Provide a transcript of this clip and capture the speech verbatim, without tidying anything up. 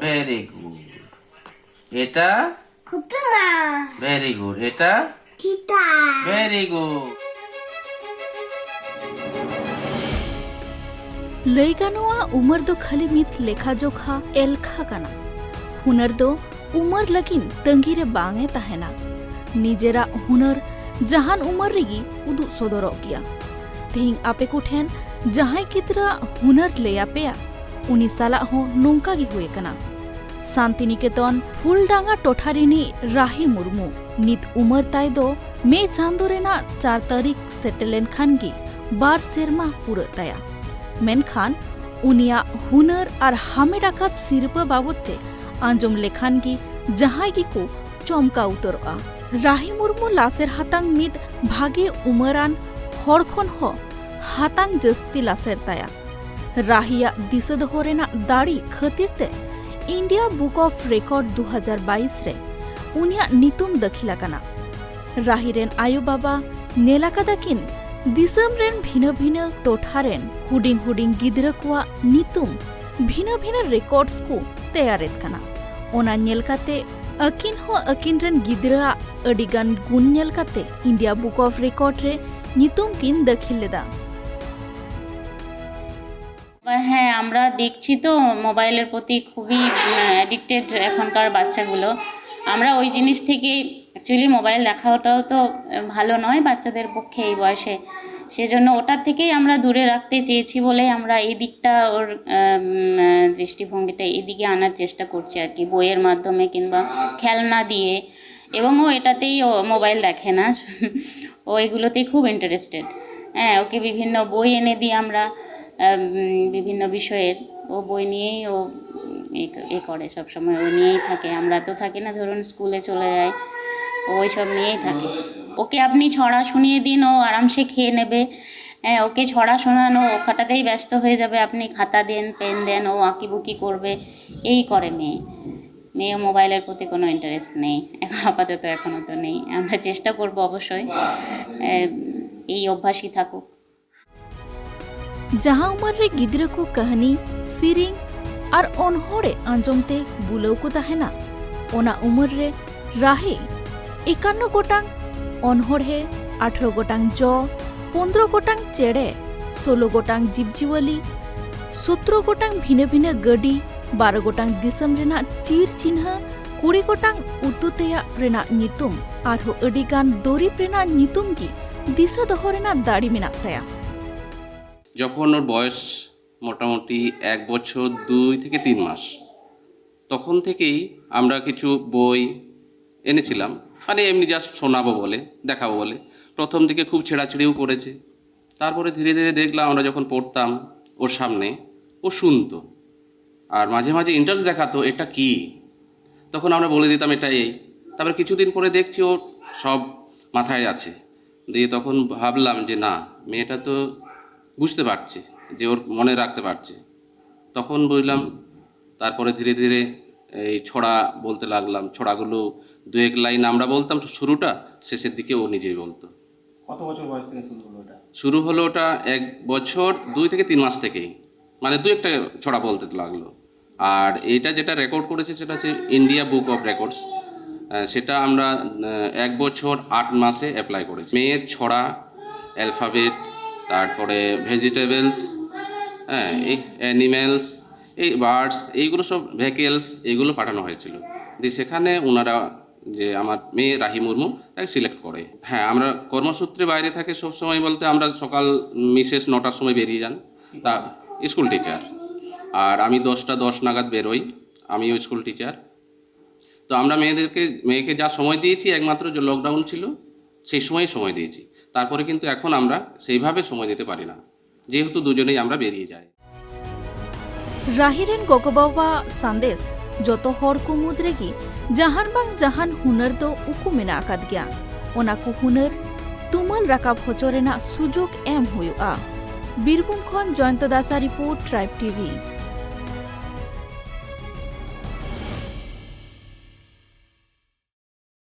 Very good. এটা? খুপিমা। Very good. এটা? টিটা। Very good. ᱞᱟᱹᱭ ᱜᱟᱱᱚᱜᱼᱟ, ᱩᱢᱟᱹᱨ ᱫᱚ ᱠᱷᱟᱹᱞᱤ ᱢᱤᱫ ᱞᱮᱠᱷᱟ ᱡᱚᱠᱷᱟ ᱮᱞᱠᱷᱟ ᱠᱟᱱᱟ᱾ ᱦᱩᱱᱟᱹᱨ ᱫᱚ ᱩᱢᱟᱹᱨ ᱞᱟᱹᱜᱤᱫ ᱛᱟᱺᱜᱤ ᱨᱮ ᱵᱟᱝ ᱮ ᱛᱟᱦᱮᱱᱟ᱾ ᱱᱤᱡᱮᱨᱟᱜ ᱦᱩᱱᱟᱹᱨ ᱡᱟᱦᱟᱱ ᱩᱢᱟᱹᱨ ᱨᱮᱜᱮ ᱩᱫᱩᱜ ᱥᱚᱫᱚᱨᱚᱜ ᱜᱮᱭᱟ᱾ ᱛᱮᱦᱮᱧ ᱟᱯᱮ ᱠᱚᱴᱷᱮᱱ ᱡᱟᱦᱟᱸᱭ ᱜᱤᱫᱽᱨᱟᱹᱣᱟᱜ ᱦᱩᱱᱟᱹᱨ ᱞᱟᱹᱭ ᱟᱯᱮᱭᱟ, ᱩᱱᱤ ᱥᱟᱞᱟᱜ ᱦᱚᱸ ᱱᱚᱝᱠᱟ ᱜᱮ ᱦᱩᱭ ᱟᱠᱟᱱᱟ᱾ ᱥᱟᱱᱛᱤᱱᱤᱠᱮᱛᱚᱱ ᱯᱷᱩᱞᱰᱟᱸᱜᱟ ᱴᱚᱴᱷᱟ ᱨᱤᱱᱤᱡ ᱨᱟᱦᱤ ᱢᱩᱨᱢᱩ ᱱᱤᱛ ᱩᱢᱟᱹᱨ ᱛᱟᱭ ᱫᱚ ᱢᱮ ᱪᱟᱸᱫᱚ ᱨᱮᱱᱟᱜ ᱪᱟᱨ ᱛᱟᱹᱨᱤᱠᱷ ᱥᱮᱴᱮᱨ ᱞᱮᱱᱠᱷᱟᱱ ᱜᱮ ᱵᱟᱨ ᱥᱮᱨᱢᱟ ᱯᱩᱨᱟᱹᱜ ᱛᱟᱭᱟ᱾ ᱢᱮᱱᱠᱷᱟᱱ ᱩᱱᱤᱭᱟᱜ ᱦᱩᱱᱟᱹᱨ ᱟᱨ ᱦᱟᱢᱮᱴ ᱟᱠᱟᱫ ᱥᱤᱨᱯᱟᱹ ᱵᱟᱵᱚᱫ ᱛᱮ ᱟᱸᱡᱚᱢ ᱞᱮᱠᱷᱟᱱ ᱜᱮ ᱡᱟᱦᱟᱸᱭ ᱜᱮᱠᱚ ᱪᱚᱢᱠᱟᱣ ᱩᱛᱟᱹᱨᱚᱜᱼᱟ᱾ ᱨᱟᱦᱤ ᱢᱩᱨᱢᱩ ᱞᱟᱥᱮᱨ ᱦᱟᱛᱟᱝ ᱢᱤᱫ ᱵᱷᱟᱜᱮ ᱩᱢᱟᱹᱨᱟᱱ ᱦᱚᱲ ᱠᱷᱚᱱ ᱦᱚᱸ ᱦᱟᱛᱟᱝ ᱡᱟᱹᱥᱛᱤ ᱞᱟᱥᱮᱨ ᱛᱟᱭᱟ᱾ ᱨᱟᱦᱤᱭᱟᱜ ᱫᱤᱥᱟᱹ ᱫᱚᱦᱚ ᱨᱮᱱᱟᱜ ᱫᱟᱲᱮ ᱠᱷᱟᱹᱛᱤᱨ ᱛᱮ India Book of Record ᱫᱩ ᱦᱟᱡᱟᱨ ᱵᱟᱭᱤᱥ ᱨᱮ ᱩᱱᱤᱭᱟᱜ ᱧᱩᱛᱩᱢ ᱫᱟᱹᱠᱷᱤᱞ ᱟᱠᱟᱱᱟ᱾ ᱨᱟᱦᱤ ᱨᱮᱱ ᱟᱭᱳ ᱵᱟᱵᱟ ᱧᱮᱞ ᱟᱠᱟᱫᱟ ᱠᱤᱱ ᱫᱤᱥᱚᱢ ᱨᱮᱱ ᱵᱷᱤᱱᱟᱹ ᱵᱷᱤᱱᱟᱹ ᱴᱚᱴᱷᱟ ᱨᱮᱱ ᱦᱩᱰᱤᱧ ᱦᱩᱰᱤᱧ ᱜᱤᱫᱽᱨᱟᱹ ᱠᱚᱣᱟᱜ ᱧᱩᱛᱩᱢ ᱵᱷᱤᱱᱟᱹ ᱵᱷᱤᱱᱟᱹ ᱨᱮᱠᱚᱨᱰᱥ ᱠᱚ ᱛᱮᱭᱟᱨᱮᱫ ᱠᱟᱱᱟ᱾ ᱚᱱᱟ ᱧᱮᱞ ᱠᱟᱛᱮ ᱟᱹᱠᱤᱱ ᱦᱚᱸ ᱟᱹᱠᱤᱱ ᱨᱮᱱ ᱜᱤᱫᱽᱨᱟᱹᱣᱟᱜ ᱟᱹᱰᱤ ᱜᱟᱱ ᱜᱩᱱ ᱧᱮᱞ ᱠᱟᱛᱮ India Book of Record ᱨᱮ ᱧᱩᱛᱩᱢ ᱠᱤᱱ ᱫᱟᱹᱠᱷᱤᱞ ᱞᱮᱫᱟ᱾ হ্যাঁ, আমরা দেখছি তো মোবাইলের প্রতি খুবই অ্যাডিক্টেড এখনকার বাচ্চাগুলো। আমরা ওই জিনিস থেকেই, অ্যাকচুয়ালি মোবাইল দেখাটাও তো ভালো নয় বাচ্চাদের পক্ষে এই বয়সে, সেজন্য ওটার থেকেই আমরা দূরে রাখতে চেয়েছি বলেই আমরা এই দিকটা ওর আম, আহ, দৃষ্টিভঙ্গিটা এদিকে আনার চেষ্টা করছি আর কি, বইয়ের মাধ্যমে কিংবা খেলনা দিয়ে। এবং ও এটাতেই ও মোবাইল দেখে না, ও এগুলোতেই খুব ইন্টারেস্টেড। হ্যাঁ, ওকে বিভিন্ন বই এনে দিই আমরা, আম, বিভিন্ন বিষয়ের। ও বই নিয়েই ও উম, এ এ করে, সবসময় ও নিয়েই থাকে। আমরা তো থাকি না, ধরুন স্কুলে চলে যায়, ও ওই সব নিয়েই থাকে। ওকে আপনি ছড়া শুনিয়ে দিন, ও আরামসে খেয়ে নেবে। হ্যাঁ, ওকে ছড়া শোনানো, ওটাতেই ব্যস্ত হয়ে যাবে। আপনি খাতা দেন, পেন দেন, ও আঁকিবুকি করবে, এই করে মেয়ে। মেয়ে মোবাইলের প্রতি কোনো ইন্টারেস্ট নেই, এখন আপাতত এখনও তো নেই। আমরা চেষ্টা করব অবশ্যই, এ, এই অভ্যাসই থাকুক। ᱡᱟᱦᱟᱸ ᱩᱢᱮᱨ ᱨᱮ ᱜᱤᱫᱽᱨᱟᱹ ᱠᱚ ᱠᱟᱹᱦᱱᱤ, ᱥᱮᱨᱮᱧ, ᱟᱨ ᱚᱱᱦᱚᱲᱮ ᱟᱸᱡᱚᱢ ᱛᱮ ᱵᱩᱞᱟᱹᱣ ᱠᱚ ᱛᱟᱦᱮᱱᱟ᱾ ᱚᱱᱟ ᱩᱢᱮᱨ ᱨᱮ ᱨᱟᱦᱤ ᱮᱠᱟᱱᱱᱚ ᱜᱚᱴᱟᱝ ᱚᱱᱦᱚᱲᱦᱮ, ᱟᱴᱷᱨᱚ ᱜᱚᱴᱟᱝ ᱡᱚ, ᱯᱚᱱᱫᱽᱨᱚ ᱜᱚᱴᱟᱝ ᱪᱮᱬᱮ, ᱥᱳᱞᱳ ᱜᱚᱴᱟᱝ ᱡᱤᱵᱽᱡᱤᱭᱟᱹᱞᱤ, ᱥᱚᱛᱨᱚ ᱜᱚᱴᱟᱝ ᱵᱷᱤᱱᱟᱹ ᱵᱷᱤᱱᱟᱹ ᱜᱟᱹᱰᱤ, ᱵᱟᱨᱚ ᱜᱚᱴᱟᱝ ᱫᱤᱥᱚᱢ ᱨᱮᱱᱟᱜ ᱪᱤᱨ ᱪᱤᱱᱦᱟᱹ, ᱠᱩᱲᱤ ᱜᱚᱴᱟᱝ ᱩᱛᱩ ᱛᱮᱭᱟᱜ ᱨᱮᱱᱟᱜ ᱧᱩᱛᱩᱢ, ᱟᱨᱦᱚᱸ ᱟᱹᱰᱤ ᱜᱟᱱ ᱫᱩᱨᱤᱵᱽ ᱨᱮᱱᱟᱜ ᱧᱩᱛᱩᱢ ᱜᱮ ᱫᱤᱥᱟᱹ ᱫᱚᱦᱚ ᱨᱮᱱᱟᱜ ᱫᱟᱲᱮ ᱢᱮᱱᱟᱜ ᱛᱟᱭᱟ᱾ ᱡᱚᱠᱷᱚᱱ ᱳর বয়স মোটামুটি এক বছর দুই থেকে তিন মাস, তখন থেকেই আমরা কিছু বই এনেছিলাম, মানে এমনি জাস্ট শোনাবো বলে, দেখাবো বলে। প্রথম দিকে খুব ছেঁড়াছেঁড়িও করেছে, তারপরে ধীরে ধীরে দেখলাম আমরা যখন পড়তাম ওর সামনে, ও শুনতো, আর মাঝে মাঝে ইন্টারেস্ট দেখাতো এটা কি। তখন আমরা বলে দিতাম এটা এই। তারপরে কিছুদিন পরে দেখছি ও সব মাথায় আছে। দিয়ে তখন ভাবলাম যে না, মেয়েটা তো বুঝতে পারছে, যে ওর মনে রাখতে পারছে। তখন বুঝলাম, তারপরে ধীরে ধীরে এই ছড়া বলতে লাগলাম। ছড়াগুলো দু এক লাইন আমরা বলতাম শুরুটা, শেষের দিকে ও নিজেই বলতো। কত বছর বয়স থেকে শুরু হলো এটা? শুরু হলো ওটা এক বছর দুই থেকে তিন মাস থেকেই, মানে দু একটা ছড়া বলতে লাগলো। আর এইটা যেটা রেকর্ড করেছে সেটা হচ্ছে ইন্ডিয়া বুক অফ রেকর্ডস। সেটা আমরা আহ, এক বছর আট মাসে অ্যাপ্লাই করেছি। মেয়ের ছড়া, অ্যালফাবেট, তারপরে ভেজিটেবলস, হ্যাঁ, এই অ্যানিমেলস, এই বার্ডস, এইগুলো সব ভেহিকেলস, এইগুলো পাঠানো হয়েছিল। দিয়ে সেখানে ওনারা যে আমার মেয়ে রাহি মুর্মু তাকে সিলেক্ট করে। হ্যাঁ, আমরা কর্মসূত্রে বাইরে থাকে সবসময় বলতে আমরা সকাল মিসেস নটার সময় বেরিয়ে যান, তা স্কুল টিচার। আর আমি দশটা দশ নাগাদ বেরোই, আমিও স্কুল টিচার। তো আমরা মেয়েদেরকে মেয়েকে যা সময় দিয়েছি একমাত্র যে লকডাউন ছিল সেই সময়ই সময় দিয়েছি। তারপরে কিন্তু এখন আমরা সেইভাবে সময় দিতে পারি না, যেহেতু দুজনেই আমরা বেরিয়ে যাই। ᱨᱟᱦᱤ ᱨᱮᱱ ᱜᱚᱜᱚ-ᱵᱟᱵᱟᱣᱟᱜ ᱥᱟᱸᱫᱮᱥ ᱡᱚᱛᱚ ᱦᱚᱲ ᱠᱚ ᱢᱩᱫᱽ ᱨᱮᱜᱮ ᱡᱟᱦᱟᱱ ᱵᱟᱝ ᱡᱟᱦᱟᱱ ᱦᱩᱱᱟᱹᱨ ᱫᱚ ᱩᱠᱩ ᱢᱮᱱᱟᱜ ᱟᱠᱟᱫ ᱜᱮᱭᱟ᱾ ᱚᱱᱟ ᱠᱚ ᱦᱩᱱᱟᱹᱨ ᱛᱩᱢᱟᱹᱞ ᱨᱟᱠᱟᱵ ᱦᱚᱪᱚ ᱨᱮᱱᱟᱜ ᱥᱩᱡᱳᱜᱽ ᱮᱢ ᱦᱩᱭᱩᱜᱼᱟ᱾ ᱵᱤᱨᱵᱷᱩᱢ ᱠᱷᱚᱱ ᱡᱚᱭᱚᱱᱛᱚ ᱫᱟᱥᱟᱜ ᱨᱤᱯᱳᱨᱴ, ᱴᱨᱟᱭᱤᱵᱽ ᱴᱤᱵᱷᱤ᱾